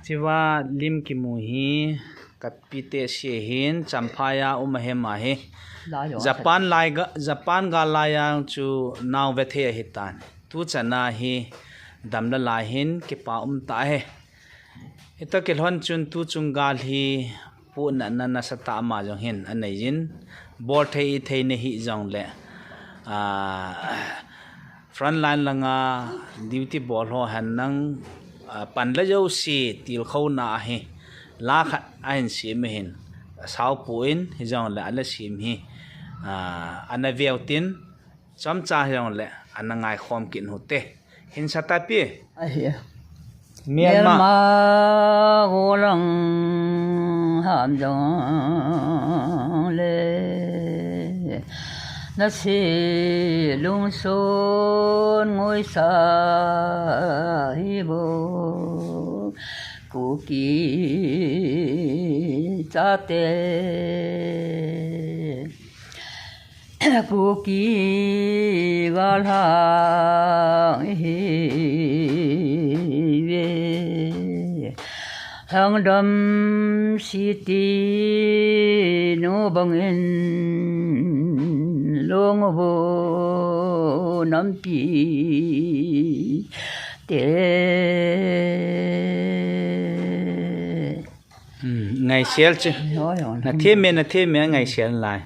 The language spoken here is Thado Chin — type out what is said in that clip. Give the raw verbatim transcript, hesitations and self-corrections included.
Chiva lim kimu hi, kapite si hin, Champhai a um ahi ama hi. Japan lai ga, Japan gal lai a chu nao ve thei ahi tan. Tu chana hi, damna lai hin, kipa um ta ahi. Hita kilhon chun tu chung gal hi, pu na na na sa ta ama jong hin, anei jin. Bol thei thei ne hi jong le. Ah, Frontline langa duty bol ho hen nang, ah, pan la jouse tilkhouna ahi. La khat ahin sim ahin. Asao pu in, hijongle ala sim hi. Ah, ana veu tin, chomcha hijongle, ana ngaikhom kit u hite. Hin sa ta pi. Ahi. Myanmar. Myanmar golang ham jong le. Nasi lungson ngoi sa hi bo. Kuki chate. Kuki galhang hi ve. Lhangdam City nu bangin lungvo nampi te. Hmm, ngaisel chu. Hoi, hoi. Na them me, na them me, ngaisel lai.